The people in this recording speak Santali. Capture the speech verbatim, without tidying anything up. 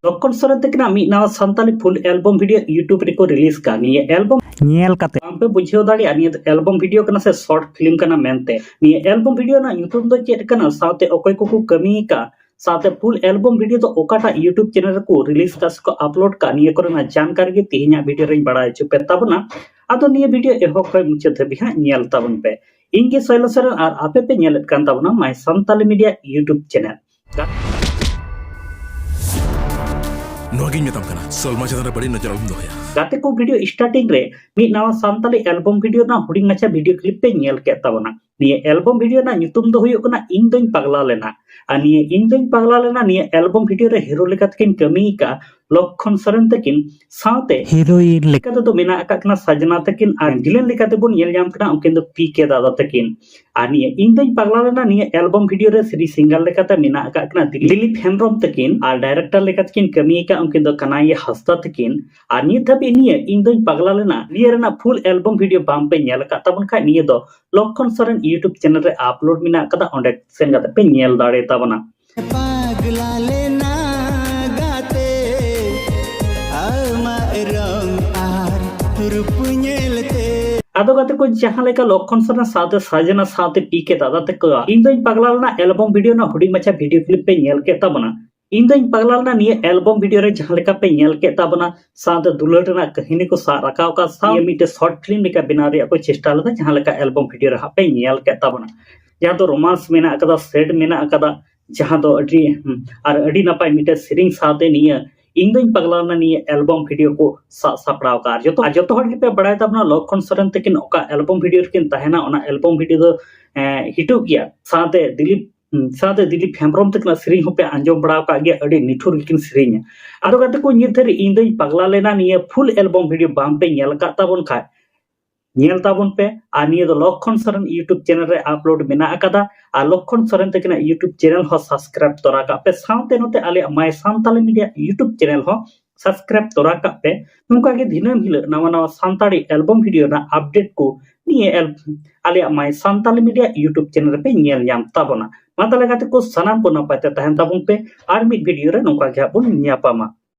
ᱞᱚᱠᱠᱷᱚᱱ ᱥᱚᱨᱮᱱ ᱛᱟᱹᱠᱤᱱᱟᱜ ᱢᱤᱫ ᱱᱟᱣᱟ Santali full album video YouTube ᱨᱮᱠᱚ release ᱠᱟᱜ᱾ ᱱᱤᱭᱟᱹ album ᱧᱮᱞ ᱠᱟᱛᱮ ᱵᱟᱝᱯᱮ ᱵᱩᱡᱷᱟᱹᱣ ᱫᱟᱲᱮᱭᱟᱜᱼᱟ ᱱᱤᱭᱟᱹ ᱫᱚ album video ᱠᱟᱱᱟ ᱥᱮ short film ᱠᱟᱱᱟ ᱢᱮᱱᱛᱮ᱾ ᱱᱤᱭᱟᱹ album video ᱨᱮᱱᱟᱜ ᱧᱩᱛᱩᱢ ᱫᱚ ᱪᱮᱫ ᱠᱟᱱᱟ, ᱥᱟᱶᱛᱮ ᱚᱠᱚᱭ ᱠᱚᱠᱚ ᱠᱟᱹᱢᱤ ᱟᱠᱟᱫ, ᱥᱟᱶᱛᱮ full album video ᱫᱚ ᱚᱠᱟᱴᱟᱜ YouTube channel ᱨᱮᱠᱚ release ᱠᱟᱜ ᱥᱮᱠᱚ upload ᱠᱟᱜ, ᱱᱤᱭᱟᱹ ᱠᱚᱨᱮᱱᱟᱜ ᱡᱟᱱᱠᱟᱨᱤ ᱜᱮ ᱛᱮᱦᱮᱧᱟᱜ video ᱨᱮᱧ ᱵᱟᱲᱟᱭ ᱦᱚᱪᱚ ᱯᱮ ᱛᱟᱵᱚᱱᱟ᱾ ᱟᱫᱚ ᱱᱤᱭᱟᱹ video ᱮᱦᱚᱵ ᱠᱷᱚᱱ ᱢᱩᱪᱟᱹᱫ ᱫᱷᱟᱹᱵᱤᱡ ᱦᱟᱸᱜ ᱧᱮᱞ ᱛᱟᱵᱚᱱ ᱯᱮ᱾ ᱤᱧ ᱜᱮ ᱥᱚᱭᱞᱚ ᱥᱚᱨᱮᱱ ᱟᱨ ᱟᱯᱮ ᱯᱮ ᱧᱮᱞᱮᱫ ᱠᱟᱱ ᱛᱟᱵᱚᱱᱟ My Santali Media YouTube channel᱾ ᱱᱚᱣᱟᱜᱤᱧ ᱢᱮᱛᱟᱢ ᱠᱟᱱᱟ, ᱥᱚᱞᱢᱟ ᱪᱮᱛᱟᱱ ᱨᱮ ᱵᱟᱹᱲᱤᱡ ᱱᱚᱡᱚᱨ ᱟᱞᱚᱢ ᱫᱚᱦᱚᱭᱟ᱾ ᱜᱟᱛᱮ ᱠᱚ, video starting ᱨᱮ ᱢᱤᱫ ᱱᱟᱣᱟ ᱥᱟᱱᱛᱟᱲᱤ album video ᱨᱮᱱᱟᱜ ᱦᱩᱰᱤᱧ ᱢᱟᱪᱷᱟ video clip ᱯᱮ ᱧᱮᱞ ᱠᱮᱫ ᱛᱟᱵᱚᱱᱟ᱾ ᱱᱤᱭᱟᱹ album video ᱨᱮᱱᱟᱜ ᱧᱩᱛᱩᱢ ᱫᱚ ᱦᱩᱭᱩᱜ ᱠᱟᱱᱟ ᱤᱧ ᱫᱚᱧ ᱯᱟᱜᱽᱞᱟ ᱞᱮᱱᱟ᱾ ᱟᱨ ᱱᱤᱭᱟᱹ ᱤᱧ ᱫᱚᱧ ᱯᱟᱜᱽᱞᱟ ᱞᱮᱱᱟ ᱱᱤᱭᱟᱹ album video ᱨᱮ hero ᱞᱮᱠᱟ ᱛᱮᱠᱤᱱ ᱠᱟᱹᱢᱤ ᱟᱠᱟᱫ ᱞᱚᱠᱠᱷᱚᱱ ᱥᱚᱨᱮᱱ ᱛᱟᱹᱠᱤᱱ, ᱥᱟᱶᱛᱮ heroine ᱞᱮᱠᱟ ᱛᱮᱫᱚ ᱢᱮᱱᱟᱜ ᱟᱠᱟᱫ ᱠᱤᱱᱟ ᱥᱟᱡᱽᱱᱟ ᱛᱟᱹᱠᱤᱱ, ᱟᱨ villain ᱞᱮᱠᱟ ᱛᱮᱵᱚᱱ ᱧᱮᱞ ᱧᱟᱢ ᱠᱟᱱᱟ ᱩᱱᱠᱤᱱ ᱫᱚ ᱯᱤ ᱠᱮ ᱫᱟᱫᱟ ᱛᱟᱹᱠᱤᱱ᱾ ᱟᱨ ᱱᱤᱭᱟᱹ ᱤᱧ ᱫᱚᱧ ᱯᱟᱜᱽᱞᱟ ᱞᱮᱱᱟ ᱱᱤᱭᱟᱹ album video ᱨᱮ ᱥᱮᱨᱮᱧ singer ᱞᱮᱠᱟᱛᱮ ᱢᱮᱱᱟᱜ ᱟᱠᱟᱫ ᱠᱤᱱᱟ ᱫᱤᱞᱤᱯ ᱦᱮᱢᱵᱨᱚᱢ ᱛᱟᱹᱠᱤᱱ, ᱟᱨ director ᱞᱮᱠᱟ ᱛᱮᱠᱤᱱ ᱠᱟᱹᱢᱤ ᱟᱠᱟᱫ ᱩᱱᱠᱤᱱ ᱫᱚ ᱠᱟᱱᱟᱭᱤ ᱦᱟᱸᱥᱫᱟ ᱛᱟᱹᱠᱤᱱ᱾ ᱟᱨ ᱱᱤᱛ ᱫᱷᱟᱹᱵᱤᱡ ᱱᱤᱭᱟᱹ ᱤᱧ ᱫᱚᱧ ᱯᱟᱜᱽᱞᱟ ᱞᱮᱱᱟ ᱱᱤᱭᱟᱹ ᱨᱮᱱᱟᱜ full album video ᱵᱟᱝ ᱯᱮ ᱧᱮᱞ ᱟᱠᱟᱫ ᱛᱟᱵᱚᱱ ᱠᱷᱟᱡ, ᱱᱤᱭᱟᱹ ᱫᱚ ᱞᱚᱠᱠᱷᱚᱱ ᱥᱚᱨᱮᱱ YouTube channel ᱨᱮ upload ᱢᱮᱱᱟᱜ ᱟᱠᱟᱫᱟ, ᱚᱸᱰᱮ ᱥᱮᱱ ᱠᱟᱛᱮ ᱯᱮ ᱧᱮᱞ ᱫᱟᱲᱮ ᱛᱟᱵᱚᱱᱟ᱾ ᱯᱟᱜᱽᱞᱟ ᱞᱮᱱᱟ ᱜᱟᱛᱮ ᱟᱢᱟᱜ ᱨᱚᱝ ᱟᱨ ᱨᱩᱯ ᱧᱮᱞᱛᱮ᱾ ᱟᱫᱚ ᱜᱟᱛᱮ ᱠᱚ, ᱡᱟᱦᱟᱸ ᱞᱮᱠᱟ ᱞᱚᱠᱠᱷᱚᱱ ᱥᱚᱨᱮᱱ ᱥᱟᱶᱛᱮ ᱥᱟᱡᱮᱱᱟ ᱥᱟᱶᱛᱮ ᱯᱤ ᱠᱮ ᱫᱟᱫᱟ ᱛᱟᱠᱚᱣᱟᱜ ᱤᱧ ᱫᱚᱧ ᱯᱟᱜᱽᱞᱟ ᱞᱮᱱᱟ album video ᱨᱮᱱᱟᱜ ᱦᱩᱰᱤᱧ ᱢᱟᱪᱷᱟ video clip ᱯᱮ ᱧᱮᱞ ᱠᱮᱫ ᱛᱟᱵᱚᱱᱟ᱾ ᱤᱧ ᱫᱚᱧ ᱯᱟᱜᱽᱞᱟ ᱞᱮᱱᱟ ᱱᱤᱭᱟᱹ album video ᱨᱮ ᱡᱟᱦᱟᱸ ᱞᱮᱠᱟ ᱯᱮ ᱧᱮᱞ ᱠᱮᱫ ᱛᱟᱵᱚᱱᱟ, ᱥᱟᱶᱛᱮ ᱫᱩᱞᱟᱹᱲ ᱨᱮᱱᱟᱜ ᱠᱟᱹᱦᱱᱤ ᱠᱚ ᱥᱟᱵ ᱨᱟᱠᱟᱵ ᱟᱠᱟᱫ, ᱥᱟᱶ ᱢᱤᱫᱴᱮᱱ short film ᱞᱮᱠᱟ ᱵᱮᱱᱟᱣ ᱨᱮᱭᱟᱜ ᱠᱚ ᱪᱮᱥᱴᱟ ᱞᱮᱫᱟ, ᱡᱟᱦᱟᱸ ᱞᱮᱠᱟ album video ᱨᱮ ᱦᱟᱸᱜ ᱯᱮ ᱧᱮᱞ ᱠᱮᱫ ᱛᱟᱵᱚᱱᱟ, ᱡᱟᱦᱟᱸ ᱫᱚ romance ᱢᱮᱱᱟᱜ ᱟᱠᱟᱫᱟ, sad ᱢᱮᱱᱟᱜ ᱟᱠᱟᱫᱟ, ᱡᱟᱦᱟᱸ ᱫᱚ ᱟᱹᱰᱤ ᱟᱨ ᱟᱹᱰᱤ ᱱᱟᱯᱟᱭ ᱢᱤᱫᱴᱮᱱ ᱥᱮᱨᱮᱧ ᱥᱟᱶᱛᱮ ᱱᱤᱭᱟᱹ ᱤᱧ ᱫᱚᱧ ᱯᱟᱜᱽᱞᱟ ᱞᱮᱱᱟ ᱱᱤᱭᱟᱹ album video ᱠᱚ ᱥᱟᱵ ᱥᱟᱯᱲᱟᱣ ᱟᱠᱟᱫ᱾ ᱟᱨ ᱡᱚᱛᱚ ᱟᱨ ᱡᱚᱛᱚ ᱦᱚᱲ ᱜᱮᱯᱮ ᱵᱟᱲᱟᱭ ᱛᱟᱵᱚᱱᱟ ᱞᱚᱠᱠᱷᱚᱱ ᱥᱚᱨᱮᱱ ᱛᱟᱹᱠᱤᱱ ᱚᱠᱟ album video ᱨᱮᱠᱤᱱ ᱛᱟᱦᱮᱱᱟ, ᱚᱱᱟ album video ᱫᱚ ᱮᱸ, ᱦᱤᱴᱚᱜ ᱜᱮᱭᱟ᱾ ᱥᱟᱶᱛᱮ ᱫᱤᱞᱤᱯ ᱦᱩᱸ, ᱥᱟᱶᱛᱮ ᱫᱤᱞᱤᱯ ᱦᱮᱢᱵᱨᱚᱢ ᱛᱟᱹᱠᱤᱱᱟᱜ ᱥᱮᱨᱮᱧ ᱦᱚᱸᱯᱮ ᱟᱸᱡᱚᱢ ᱵᱟᱲᱟ ᱟᱠᱟᱫ ᱜᱮᱭᱟ, ᱟᱹᱰᱤ ᱱᱤᱴᱷᱩᱨ ᱜᱮᱠᱤᱱ ᱥᱮᱨᱮᱧᱟ᱾ ᱟᱫᱚ ᱜᱟᱛᱮ ᱠᱚ, ᱧᱤᱛ ᱫᱷᱟᱹᱨᱤᱡ ᱤᱧ ᱫᱚᱧ ᱯᱟᱜᱽᱞᱟ ᱞᱮᱱᱟ ᱱᱤᱭᱟᱹ full album video ᱵᱟᱝ ᱯᱮ ᱧᱮᱞ ᱟᱠᱟᱫ ᱛᱟᱵᱚᱱ ᱠᱷᱟᱡ, ᱧᱮᱞ ᱛᱟᱵᱚᱱ ᱯᱮ᱾ ᱟᱨ ᱱᱤᱭᱟᱹ ᱫᱚ ᱞᱚᱠᱠᱷᱚᱱ ᱥᱚᱨᱮᱱ YouTube channel ᱨᱮ upload ᱢᱮᱱᱟᱜ ᱟᱠᱟᱫᱟ᱾ ᱟᱨ ᱞᱚᱠᱠᱷᱚᱱ ᱥᱚᱨᱮᱱ ᱛᱟᱹᱠᱤᱱᱟᱜ YouTube channel ᱦᱚᱸ subscribe ᱛᱚᱨᱟ ᱠᱟᱜ ᱯᱮ, ᱥᱟᱶᱛᱮ ᱱᱚᱛᱮ ᱟᱞᱮᱭᱟᱜ My Santali Media YouTube channel ᱦᱚᱸ subscribe ᱛᱚᱨᱟ ᱠᱟᱜ ᱯᱮ᱾ ᱱᱚᱝᱠᱟ ᱜᱮ ᱫᱤᱱᱟᱹᱢ ᱦᱤᱞᱳᱜ ᱱᱟᱣᱟ ᱱᱟᱣᱟ ᱥᱟᱱᱛᱟᱲᱤ album video ᱨᱮᱱᱟᱜ update ᱠᱚ ᱱᱤᱭᱟᱹ ᱮᱞ ᱟᱞᱮᱭᱟᱜ My Santali Media YouTube channel ᱨᱮᱯᱮ ᱧᱮᱞ ᱧᱟᱢ ᱛᱟᱵᱚᱱᱟ᱾ ᱢᱟ ᱛᱟᱦᱞᱮ ᱜᱟᱛᱮ ᱠᱚ, ᱥᱟᱱᱟᱢ ᱠᱚ ᱱᱟᱯᱟᱭ ᱛᱮ ᱛᱟᱦᱮᱱ ᱛᱟᱵᱚᱱ ᱯᱮ, ᱟᱨ ᱢᱤᱫ ᱵᱷᱤᱰᱤᱭᱳ ᱨᱮ ᱱᱚᱝᱠᱟ ᱜᱮ ᱦᱟᱸᱜ ᱵᱚᱱ ᱧᱟᱯᱟᱢᱟ᱾